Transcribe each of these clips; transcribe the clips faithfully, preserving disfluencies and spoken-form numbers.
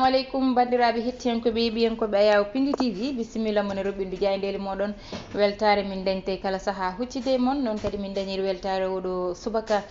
Aleykum, banndiraaɓe hettiyankooɓe, yeeɓiyankooɓe Ayaawo Pindi T V, bisimilla mon e roɓɓindu jaayndeeli mooɗon. Weltaare min dañtey kala sahaa huccide e mon, noon kadi min dañiri weltaare oɗo subaka,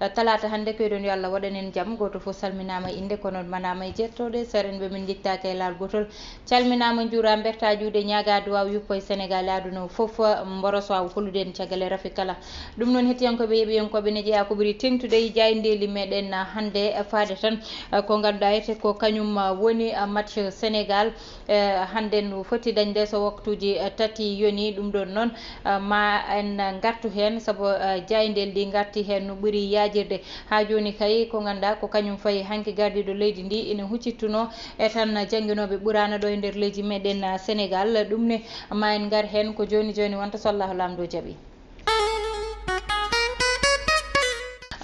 eh, talaata hannde. Koyɗon yo Allah waɗan en jam. Gooto fof salminaama e innde, kono manaama e jettooɗe. Seren ɓe min njettaaka e laal gootol. Calminaama, njuuraa, mbertaa juuɗe, ñaagaa duwaaw yuppo e Senegaal e aduna o fof. Mboro so aw hollude en caggal e rafi kala. Ɗum noon, hettiyankooɓe, yeeɓiyankooɓe, ne jeyaa ko ɓuri teeŋtude e jaayndeeli meɗen hannde, faade tan ko ngannduɗaa ete ko kañum woni match Senegaal, eh, hannde no foti dañde so waktuuji tati yoni. Ɗum ɗoon noon, eh, ma en ngartu heen, sabu, eh, jaayndeeli ɗi ngarti heen no ɓuri yaajirde. Haa jooni kay, ko ngannduɗaa ko kañum fayi hanki gardiiɗo leydi ndi ina huccittunoo e tan jannginooɓe ɓuraana ɗo e nder leydi meɗen, eh, Senegaal. Ɗum ne, ma en ngar heen ko jooni jooni wonta so Allahu Laamɗo jaɓi.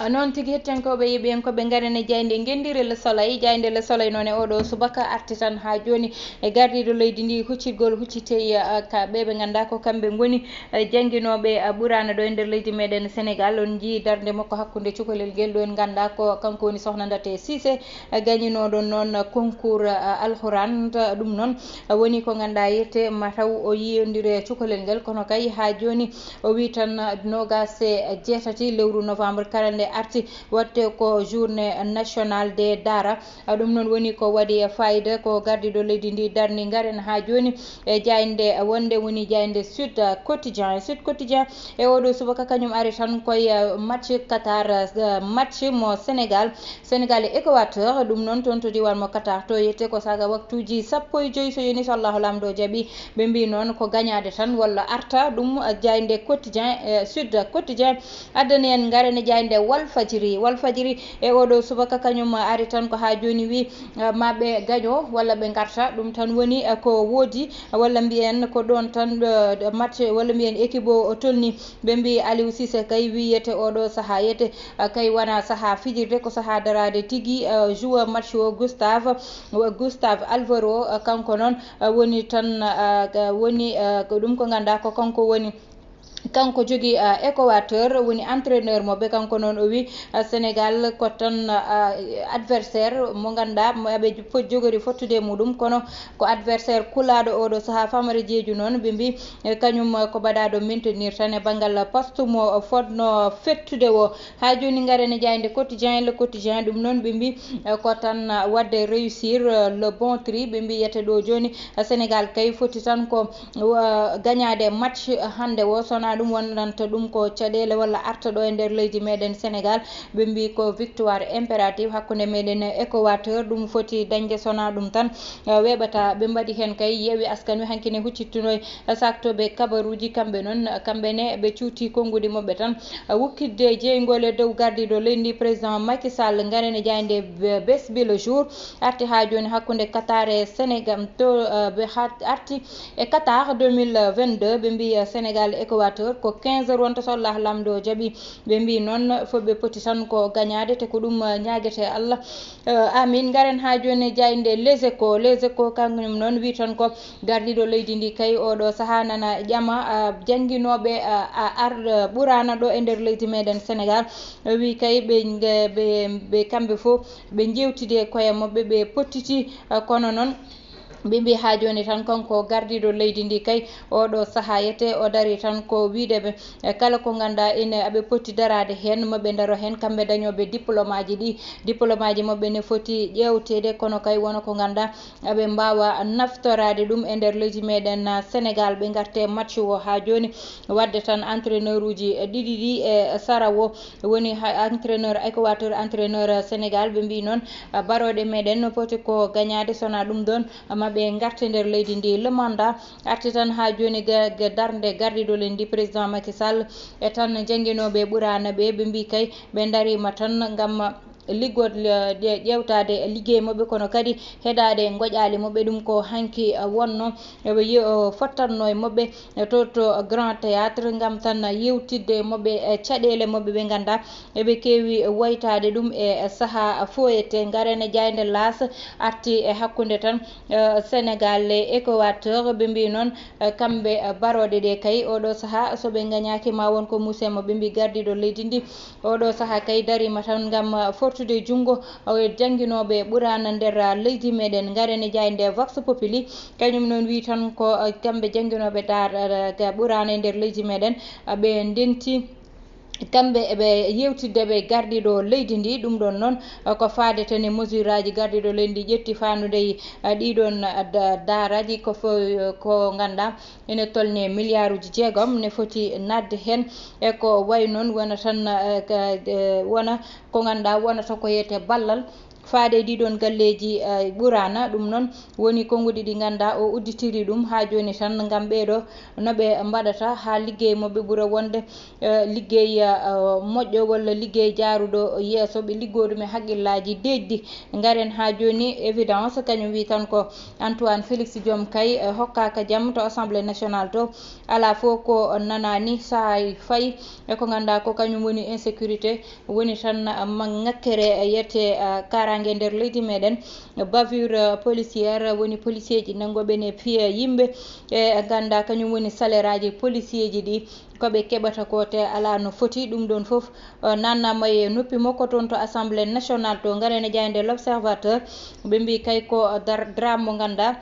Ah, noon tigi, hettiyankooɓe, yeeɓiyankooɓe, ngaren e jaaynde ngenndire Le Soleil. Jaaynde Le Soleil noon e oɗo subaka arti tan haa jooni e gardiiɗo leydi ndi huccitgol huccitey, ah, ka ɓe ɓe ngannduɗaa ko kamɓe ngoni, eh, jannginooɓe, ah, ɓuraana ɗo e nder leydi meɗen Senegaal. On njii darnde makko hakkunde cukalel ngel, ɗo en ngannduɗaa ko kanko woni Sohna Ndate Cissé, eh, gañinooɗo noon concours, ah, Alxuraan. Ɗum noon, ah, woni ko ngannduɗaa yette mataw o yiyondire cukalel ngel, kono kay haa jooni o wi tan, noogaas e jeetati lewru novembre kala nde arti, waɗte ko journée nationale des daara. Ɗum noon woni ko waɗi faayida, ko gardiiɗo leydi ndi darni. Ngaren haa jooni e jaaynde wonde woni jaaynde Sud Quotidien. Sud Quotidien e oɗo subaka kañum ari tan koye match Qatar, match mo Senegaal, Senegaal e Équateur. Ɗum noon toon to diiwaan mo Qatar to yette ko saaga waktuuji sappo e joy so yoni, so Allahu Laamɗo jaɓi. Ɓe mbii noon ko gañaade tan walla arta. Ɗum jaaynde Quotidien, eh, Sud Quotidien addani en. Ngaren e jaaynde Walfadjiri. Walfadjiri e oɗo subaka kañum ari tan ko haa jooni wi, eh, ma ɓe gaño walla ɓe ngarta. Ɗum tan woni, eh, ko woodi, walla mbiyen ko ɗoon tan, eh, match, walla mbiyen équipe o, o tolni. Ɓe mbii Aliou Cissé kay wiyete oɗo sahaa yete, eh, kay wona sahaa fijirde, ko sahaa daraade tigi. Eh, joueur match o Gustave, Gustave Alvaro, eh, kanko noon, eh, woni tan, eh, woni, eh, ko ɗum ko ngannduɗaa ko kanko woni, kanko jogii, ah, Équateur, woni entraîneur mo ɓe. Kanko noon o wi, ah, Senegaal ko tan, ah, adversaire mo ngannduɗaa mo eɓe fo-, jogori fottude e muɗum, kono ko adversaire kulaaɗo oɗo sahaa. Famara Jeeju noon ɓe mbii, eh, kañum, eh, ko baɗaaɗo maintenir tan e banngal poste mo fotno fettude o. Haa jooni ngaren e jaaynde Quotidien, Le Quotidien, ɗum noon ɓe mbii, eh, ko tan, ah, waɗde réussir, eh, le bon tri. Ɓe mbii yete ɗo jooni, eh, Senegaal kay foti tan ko wa-, gañaade match hannde o, so wonaa ɗum wonanta ɗum ko caɗeele walla arta ɗo e nder leydi meɗen Senegaal. Ɓe mbii ko victoire impérative hakkunde meɗen e Équateur, ɗum foti dañde, so wonaa ɗum tan, eh, weeɓata. Ɓe mbaɗi heen kay Yewwi Askan Wi hanki ne huccittunoo e saaktooɓe kabaruuji, kamɓe noon, kamɓe ne ɓe cuuti konnguɗi maɓɓe tan, eh, wukkitde jeyngol e dow gardiiɗo leydi ndi, président Macky Sall. Ngaren e jaaynde Be-, Bës Bi Le Jour. Arti haa jooni hakkunde Qatar e Senegaal to, eh, ɓe ha-, arti e Qatar deux mille vingt-deux, ɓe mbii, eh, Senegaal Équateur ko quinze heures wonta so Allah Laamɗo jaɓi. Ɓe mbii noon fof ɓe poti tan ko gañaade, te ko ɗum, eh, ñaagete Allah. Eh, amin. Ngaren haa jooni jaaynde Les Échos. Les Échos kañum noon wi tan ko gardiiɗo leydi ndi kay oɗo sahaa nana ƴama, ah, jannginooɓe, ah, ah, ar-, ah, ɓuraana ɗo e nder leydi meɗen Senegaal. O wi kay ɓe, ɓe, ɓe kamɓe fof ɓe njeewtidi e koye maɓɓe, ɓe pottiti, ah, kono noon ɓe mbii haa jooni tan kanko gardiiɗo leydi ndi kay oɗo sahaa yete o darii tan ko wiide ɓe, e kala ko ngannduɗaa ene aɓe poti daraade heen, maɓe ndaro heen, kamɓe dañooɓe diplôme aji ɗi. Diplôme aji maɓɓe ne foti ƴeewteede, kono kay wona ko ngannduɗaa aɓe mbaawa naftoraade ɗum e nder leydi meɗen, ah, Senegaal. Ɓe ngarte match o haa jooni, waɗde tan entraîneur uji ɗiɗi ɗi e sara o, woni ha-, entraîneur Équateur, entraîneur Senegaal. Ɓe mbii noon, ah, barooɗe meɗen no poti ko gañaade, so wonaa ɗum ɗoon, ah, ma ɓe ngarte nder leydi ndi. Le Mandat arti tan haa jooni ga, ga darnde gardiiɗo leydi ndi, président Macky Sall, e tan jannginooɓe ɓuraana ɓe. Ɓe mbii kay ɓe ndariima tan ngam liggood-, ƴe-, ƴeewtaade liggey maɓɓe, kono kadi heɗaade ngoƴaali maɓɓe. Ɗum ko hanki, eh, wonno, eɓe yi-, o fottatno e maɓɓe, eh, to, to Grand Théâtre ngam tan yeewtidde e maɓɓe, eh, caɗeele maɓɓe. Ɓe ngannduɗaa eɓe keewi waytaade ɗum e, eh, sahaa foyete. Ngaren e jaaynde L'As arti e hakkunde tan, eh, Senegaal e Équateur. Ɓe mbii noon, eh, kamɓe, eh, barooɗe ɗe kay oɗo sahaa so ɓe ngañaaki ma won ko muuse maɓɓe. Ɓe mbii gardiiɗo leydi ndi oɗo sahaa kay dariima tan ngam, ah, Tude junngo, o jannginooɓe ɓuraana nder, ah, leydi meɗen. Ngaren e jaaynde Vox Populi, kañum noon wi tan ko, ah, kamɓe jannginooɓe daar, ah, ga ɓuraana e nder leydi meɗen, ah, ɓe ndenti kamɓe eɓe yewtidde ɓe gardiiɗo leydi ndi. Ɗum ɗon noon, ah, ko faade tan e mesure aji gardiiɗo leydi ndi ƴetti faandude e, ah, ɗiɗon, ah, da-, daaraji ko fo-, ko ngannduɗaa ene tolni milliarduji jeegom ne foti naatde heen. E ko wayi noon wona tan, ah, ka, eh, wona ko ngannduɗaa wonata ko wiyetee ballal faade e ɗiɗon galleeji, eh, ɓuraana. Ɗum noon woni konnguɗi ɗi ngannduɗaa o udditiri ɗum haa jooni tan ngam ɓeeɗo no ɓe mbaɗata haa liggey maɓɓe ɓura wonde, eh, liggey, eh, moƴƴo walla liggey jaaruɗo yeeso, ɓe liggoo ɗum e hakkillaaji deeƴɗi. Ngaren haa jooni, Évidence kañum wi tan ko Antoine Félix Diome kay, eh, hokkaaka jam to Assemblée nationale to, alaa fof ko nanaani, sahaa fayi e ko ngannduɗaa ko kañum woni insécurité. Woni tan, ah, ma-, ŋakkere, eh, yiyetee, ah, kaaraange nder leydi meɗen, bavure, ah, policière, woni policier ji nanngooɓe ne piya yimɓe, e ngannduɗaa kañum woni salaire aji policier ji ɗi, ko ɓe keɓata ko te alaa no foti. Ɗum ɗon fof, ah, naatnaama e noppi makko toon to Assemblée nationale to. Ngaren e jaaynde L'Observateur, ɓe mbi kay ko, ah, dar-, drame mo ngannduɗaa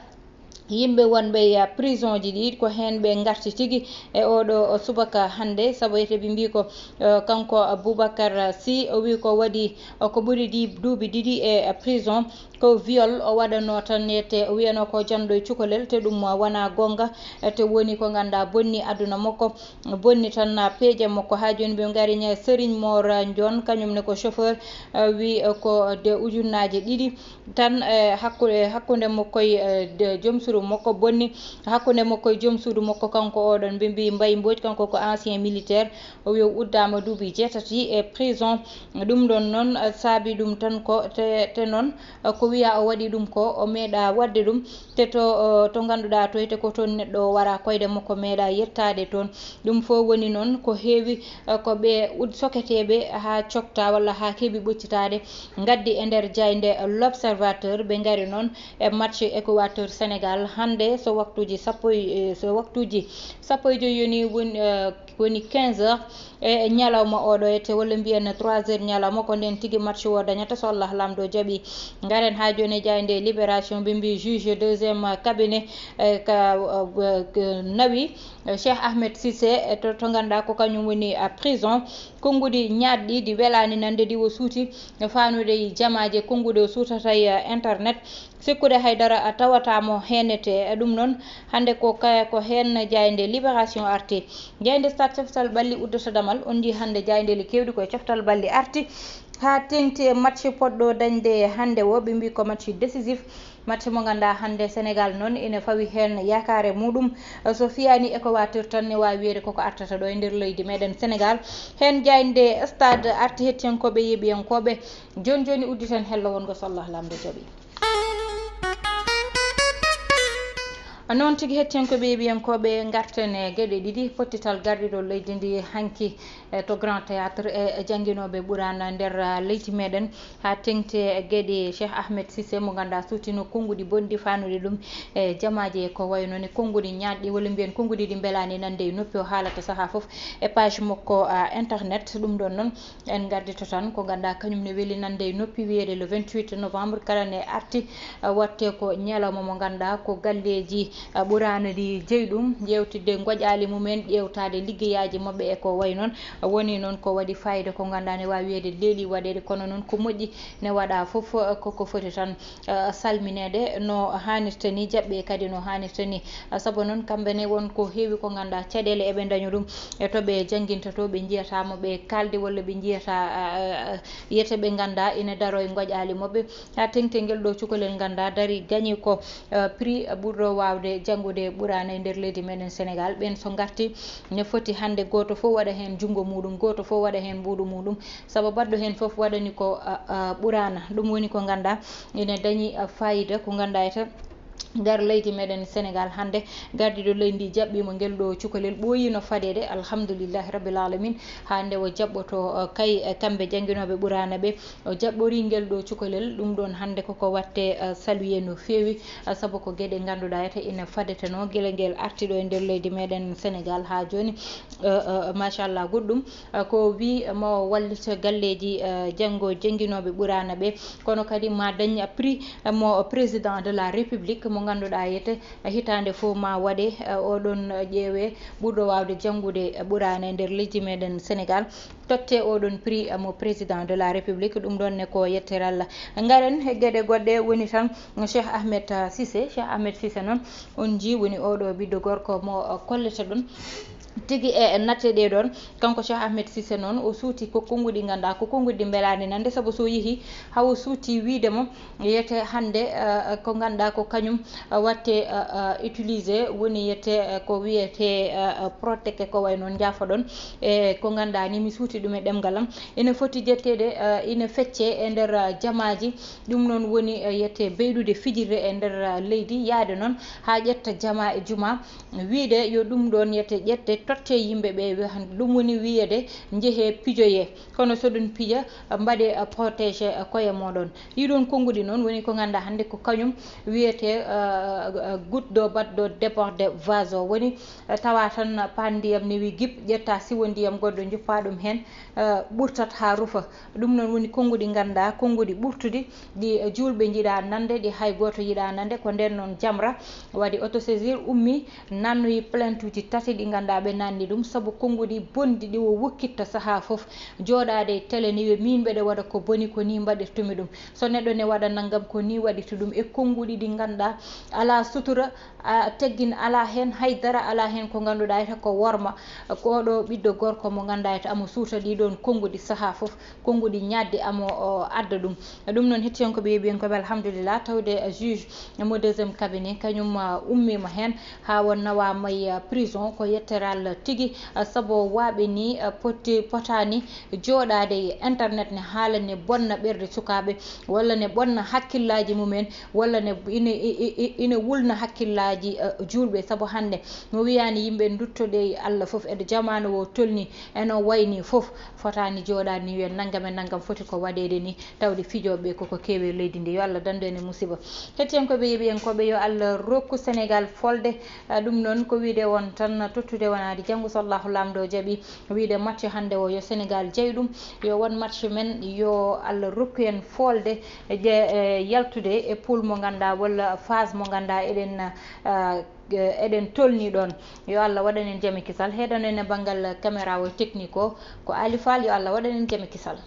yimɓe wonɓe e prison ji ɗi, ko heen ɓe ngarti tigi e oɗo subaka hannde, sabu ete ɓe mbii ko, eh, kanko Boubacar Sy, o wii ko waɗi, eh, ko ɓuri ɗi duuɓi ɗiɗi e prison, ko viol o waɗanoo tan, ete o wiyanoo ko janɗo e cukalel, te ɗum wonaa goonga, eh, te woni ko ngannduɗaa bonni aduna makko, bonni tan peeje makko. Haa jooni ɓe ngari ña Serigne Mor Ndione, kañum ne ko chauffeur, eh, wii, eh, ko de ujunnaaje ɗiɗi tan, eh, hakku-, eh, hakkunde makko e, eh, de-, joom suudu makko bonni, hakkunde makko e joom suudu makko kanko oɗon, ɓe mbii Mbaye Mbodj, kanko ko ancien militaire, o wi o uddaama duuɓi jeetati e prison. Ɗum ɗon noon, eh, saabi ɗum tan ko te, te noon, eh, ko wiyaa o waɗi ɗum ko, o meeɗaa waɗde ɗum, te to, eh, to ngannduɗaa to ete ko toon neɗɗo o wara koyɗe makko meeɗaa yettaade toon. Ɗum fof woni noon ko heewi, eh, ko ɓe ud-, soketeeɓe haa cokta walla haa keɓi ɓoccitaade ngaddi e nder jaaynde L'Observateur. Ɓe ngari noon e match Équateur Sénégal hannde so waktuuji sappo e, eh, so waktuuji sappo e joy yoni woni, eh, woni quinze heures e ñalawma oɗo ete, walla mbiyen trois heures ñalawma, ko ndeen tigi match o dañata so Allah Laamɗo jaɓi. Ngaren haa jooni e jaaynde Libération, ɓe mbii juge deuxième cabinet, eh, ka, eh, nawi, eh, Cheikh Ahmed Cissé, eh, to, to ngannduɗaa ko kañum woni, ah, prison. Konnguɗi ñaatɗi ɗi welaani nande ɗi o suuti, eh, faanude e jamaaje konnguɗi o suutata e, eh, internet. Sikkude hay dara, ah, tawataamo heenete, eh, ɗum noon hannde ko ka-, ko heen jaaynde Libération arti. Jaaynde Stade coftal ɓalli uddata damal, on njii hannde jaayndeeli keewɗi koye coftal ɓalli arti. Haa teeŋti e match poɗɗo dañde hannde o, ɓe mbii ko match décisif. Match mo ngannduɗaa hannde Sénégal noon ina fawi heen yaakaare muɗum. So fiyaani Équateur tan ne waawi wiyeede koko artata ɗo e nder leydi meɗen Sénégal. Heen jaaynde Stade arti hettiyankooɓe, yeeɓiyankooɓe. Jooni jooni udditen hello wongo so Allah Laamɗo jaɓi. Noon tigi hettiyankooɓe, yeeɓiyankooɓe, ngarten e geɗe ɗiɗi. Pottital gardiiɗo leydi ndi hanki e to Grand Théâtre e, e jannginooɓe ɓuraana nder, ah, leydi meɗen, haa teeŋti e geɗe Cheikh Ahmed Cissé mo ngannduɗaa suutino konnguɗi bonɗi faanude ɗum e jamaaji e ko wayi noon e konnguɗi ñaatɗi, walla mbiyen konnguɗi ɗi mbelaani nande e noppi o haalata sahaa fof e page makko, ah, internet. Ɗum ɗon noon en ngardito tan ko ngannduɗaa kañum ne weli nande e noppi, wiyeede le vingt-huit novembre kala ne arti, ah, waɗte ko ñalawma mo ngannduɗaa ko galleeji, ah, ɓuraana ɗi jeyi ɗum, ƴeewtidde ngoƴaali mumen, ƴeewtaade liggeyaaji maɓɓe e ko wayi noon. Woni noon ko waɗi fayida ko ngannduɗaa ne waawi wiyeede leeli waɗeede, kono noon ko moƴƴi ne waɗa fof, ah, koko foti tan, ah, salmineede no haanirta ni, jaɓɓe kadi no haanirta ni. Ah, sabu noon kamɓe ne won ko heewi ko ngannduɗaa caɗeele eɓe ndaña ɗum e to ɓe jannginta to, ɓe njiyata mo ɓe kaaldi walla ɓe njiyata, ah, ah, yete ɓe ngannduɗaa ina daro e ngoƴaali maɓɓe. Haa teeŋti ngel ɗo cukalel ngannduɗaa darii gañi ko, eh, prix ɓurɗo waawde janngude ɓuraana e nder leydi meɗen Sénégal. Ɓeen so ngarti ne foti hannde gooto fof waɗa heen junngo muɗum, gooto fof waɗa heen mbuuɗu muɗum, sabu baɗɗo heen fof waɗani ko, ah, ah, ɓuraana. Ɗum woni ko ngannduɗaa ina dañi, ah, fayida, ko ngannduɗaa ete nder leydi meɗen Sénégal hannde. Gardiiɗo leydi ndi jaɓɓiima ngel ɗo cukalel, ɓooyiino fadeede, alhamdulillahi rabbil alamin. Haa nde o jaɓɓoto, eh, kay, eh, kamɓe jannginooɓe Ɓuraana ɓe, o jaɓɓorii ngel ɗo cukalel. Ɗum ɗoon hannde koko waɗte, eh, saluye no feewi, eh, sabu ko geɗe ngannduɗaa ete ina fadetenoo gila ngel arti ɗo e nder leydi meɗen Sénégal haa jooni. Eh, eh, machallah, goɗɗum, eh, ko wi mo wallita galleeji, eh, janngo jannginooɓe Ɓuraana ɓe, kono kadi ma dañ prix, eh, mo président de la République mo ngannduɗaa ete hitaande fof ma waɗe, eh, oɗon ƴeewe ɓurɗo waawde janngude Ɓuraana e nder leydi meɗen Sénégal, totte oɗon prix, eh, mo président de la République. Ɗum ɗoon ne ko yettere Allah. Ngaren e geɗe goɗɗe, woni tan Cheikh Ahmed, eh, Cissé. Cheikh Ahmed Cissé noon, on njii woni oɗo ɓiɗɗo gorko mo, eh, kollete ɗon tigi e, e natte ɗe ɗoon. Kanko Cheikh Ahmed Cissé noon, o suuti ko konnguɗi ngannduɗaa ko konnguɗi mbelaani nande, sabu so yehi haa o suuti wiide mo yete hannde, eh, ko ngannduɗaa ko kañum, eh, waɗte, eh, eh, utilisé, woni yete, eh, ko wiyete, eh, eh, protège, ko way noon, njaafoɗon. E ko ngannduɗaa ni, mi suuti ɗum e ɗemngal am. Ina foti ƴetteede, eh, ina fecce e nder, eh, jamaaji. Ɗum noon woni, eh, yete beyɗude fijirde e nder, eh, leydi, yaade noon haa ƴetta jamaa e jumaa, wiide yo ɗum ɗoon yete ƴette, totte yimɓe ɓe, wi-, han-, ɗum woni wiyede njehee pijoyee. Kono so ɗum pija, mbaɗee, eh, protégé, eh, koye mooɗon. Ɗii ɗoon konnguɗi noon woni ko ngannduɗaa hannde ko kañum wiyetee, eh, eh, goutte d'eau batte d'eau déborde vase o. Woni, eh, tawa tan paan ndiyam ne wi gip, ƴetta siwo ndiyam goɗɗo, njuppa ɗum heen, eh, ɓurtat haa rufa. Ɗum noon woni konnguɗi ngannduɗaa, konnguɗi ɓurtuɗi, ɗi, eh, juulɓe njiɗaa nande, ɗi hay gooto yiɗaa nande. Ko ndeen noon Jamra waɗi autosaisir, ummi, nannoyi plainte uji tati ɗi ngannduɗaa ɓe nanni ɗum, sabu konnguɗi bonɗi ɗi o wokkitta sahaa fof, jooɗaade e tele ne wiya, "Miin mbeɗa waɗa ko boni, ko nii mbaɗirtumi ɗum. So neɗɗo ne waɗa nanngam, ko nii waɗirtu ɗum." E konnguɗi ɗi ngannduɗaa alaa sutura, a, teggin alaa heen, hay dara alaa heen, ko ngannduɗaa ete ko worma. Ko oɗo ɓiɗɗo gorko mo ngannduɗaa ete amo suuta ɗii ɗoon konnguɗi sahaa fof, konnguɗi ñaadde amo o adda ɗum. Ɗum noon, hettiyankooɓe, yeeɓiyankooɓe, alhamdulillah, tawde, eh, juge mo deuxième cabinet kañum, eh, ummiima heen haa o nawaama e, eh, prison. Ko yettere Allah tigi, eh, sabu waaɓe ni, eh, poti, potaani jooɗaade e internet ne haala ne bonna ɓerɗe sukaaɓe, walla ne bonna hakkillaaji mumen, walla ne ina, i-, i-, i-, ina wulna hakkillaaji, eh, juulɓe. Sabu hannde mo wiyaani yimɓe nduttoɗe e Allah fof, eɗo jamaanu o tolni, eno wayni fof, fotaani jooɗaade ni wiya nanngam e nanngam foti ko waɗeede ni, tawde fijooɓe ɓe koko keewi e leydi ndi. Yo Allah danndu en e musiba. Hettiyankooɓe, yeeɓiyankooɓe, yo Allah rokku Sénégal folde. Ah, ɗum noon ko wiide on tan, tottude wonaade janngo so Allahu Laamɗo jaɓi, wiide match hannde o yo Sénégal jey ɗum, yo won match men, yo Allah rokku en folde, je, eh, yaltude e poule mo ngannduɗaa walla phase mo ngannduɗaa eɗen, ah, eh, eɗen tolni ɗoon. Yo Allah waɗan en jam e kisal. Heɗano en e banngal caméra o, technique o, ko Ali Fall. Yo Allah waɗan en jam e kisal.